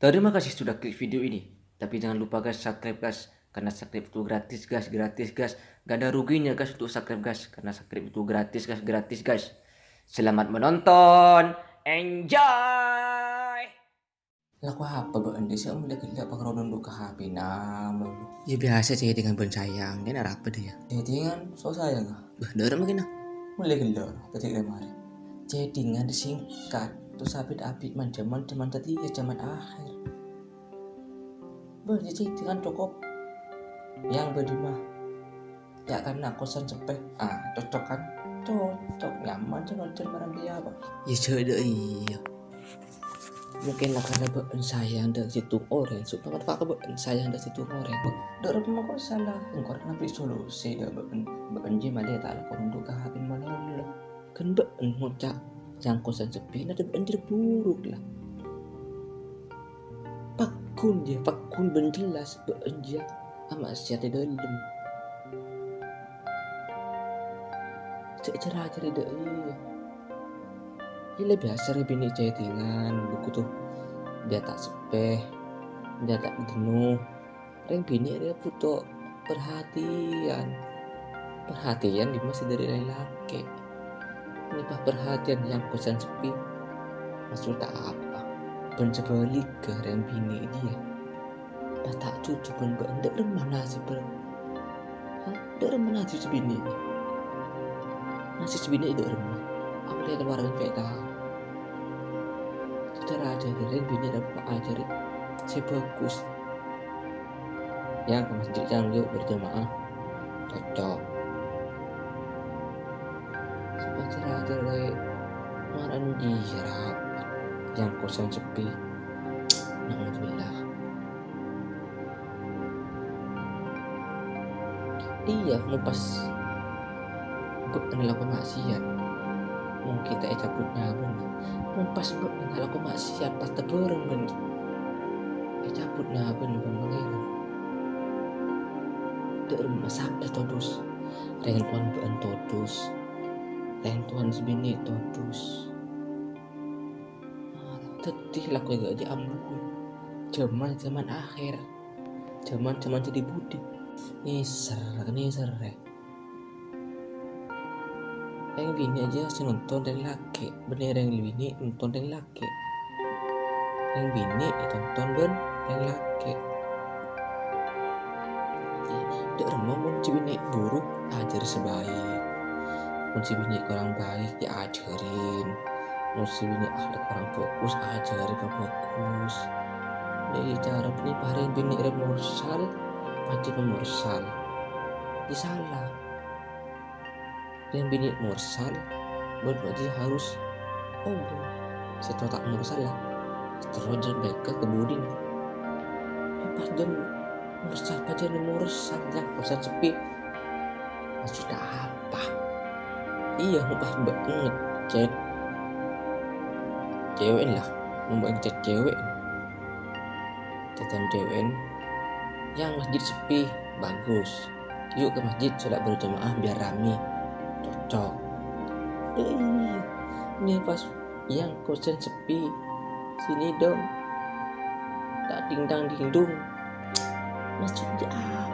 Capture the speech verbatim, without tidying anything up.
Terima kasih sudah klik video ini. Tapi jangan lupa, guys, subscribe, guys. Karena subscribe itu gratis, guys, gratis, guys. Gak ada ruginya, guys, untuk subscribe, guys. Karena subscribe itu gratis, guys, gratis, guys. Selamat menonton. Enjoy. Lako apa bâ'ân, Dhi', sè mellè ghellâ' pangrondu ka H P-na mulu? Ya biasa chattingan bân sayang, kèng arapa, Dhi', ya? Chattingan so sayang, ah? Bâh, dâremma kèng, nah. Mellè ghellâ', tadi kemarin. Chattingan singkat, terus abit-abit man-jaman, jaman tadi ya jaman akhir. Bâh, ya chattingan cukup. Yang bâdâ mah. Ya kan, na' kosan seppè. Ah, cocok kan? Cocok, nyaman, sè nonton marang dia, Pak. Ya, jhâ' dâ' iyâ. Mungkin la karena bâ'ân sayang dâ' sèttong orèng, sopama ka bâ'ân sayang dâ' sèttong orèng. Dâ' remma kok sala, engko' rèya nabi solusi dâ' bâ'ân, bâ'ân jiyâ malè ta' lakon untuk ka H P malolo. Kan bâ'ân ngoca', "Yang kosan sepi, na dâ' bâ'ân terburuk la." Paggun jiyâ, paggun bân jelas bâ'ân jiyâ amaksiat è dâlem. Cè' cara-cara dâ' iyâ. Iyâ la biasa rè binè' chattingan, bhuto dia ta' seppè, dia ta' denno. Rèng binè' rèya bhuto perhatian. Perhatian dimma sè dâri lelakè'. Nèka perhatian yang kosan sepi. Maksud ta' apa? Bân sabhâligghâ rèng binè' jiyâ. Pas ta' cocok bân bâ'ân, dâ' remma nasib bân. Hah? Dâ' remma nasib sè binè'? Nasib sè binè' dâ' remma? Apa la kalowar bân cè' tao? Cara ajhâri rèng binè' rèng ajhâri sè bhâghus. Yang ka masjid, yang, yuk berjamaah. Cocok. Sapa cara ajhâri marèn jiyâ rapat, yang kosan sepi. Naudzubillah. Iyâ, mon pas bâ'ân alako maksiat, mungkin ta' ècabut nyabâna. Mon pas bâ'ân alako maksiat, pas tabhâreng bân ècabut nyabâna bân Pangèran. Dâ' remma sapa todus? Rèng towana bâ'ân todus. Rèng towana sè binè' todus. Dhâddhi lako èghâji ambu. Jhâman-jhâman akhèr. Jhâman-jhâman sè dhi-budhi. Nèser, nèser, rè. Rèng binè' jiyâ sè nonton rèng lakè', bânnè rèng binè' nonton rèng lakè'. Rèng binè' ètonton bân rèng lakè'. Dâ' remma mon sè binè' buruk, ajhâr sè baik. Mon sè binè' korang baik, ya ajhârin. Mon sè binè' akhlak korang bhâghus, ajhâri pabhâghus. Dâri cara bânnè parèng binè' rèng mursal, pajhât mursal. Dâ' sala. Rèng binè' mursal, bân pajhât harus, oh, sè ta' mursal la. Terro jhâ' bhâkal ka budina. Pas jhân mursal, pajhât mursal, yang kosan sepi. Maksudnya apa? Iyâ, mon pas bâ'ân ngechat cewek la. Mon bâ'ân ngechat cewek. Chattan cewek, yang masjid sepi, bagus. Yuk ke masjid, sholat berjamaah biar rame. Cocok. Eh, iyâ. Nè pas yang kosan sepi. Sini dong. Tak dingdang dingdung. Maksudnya apa?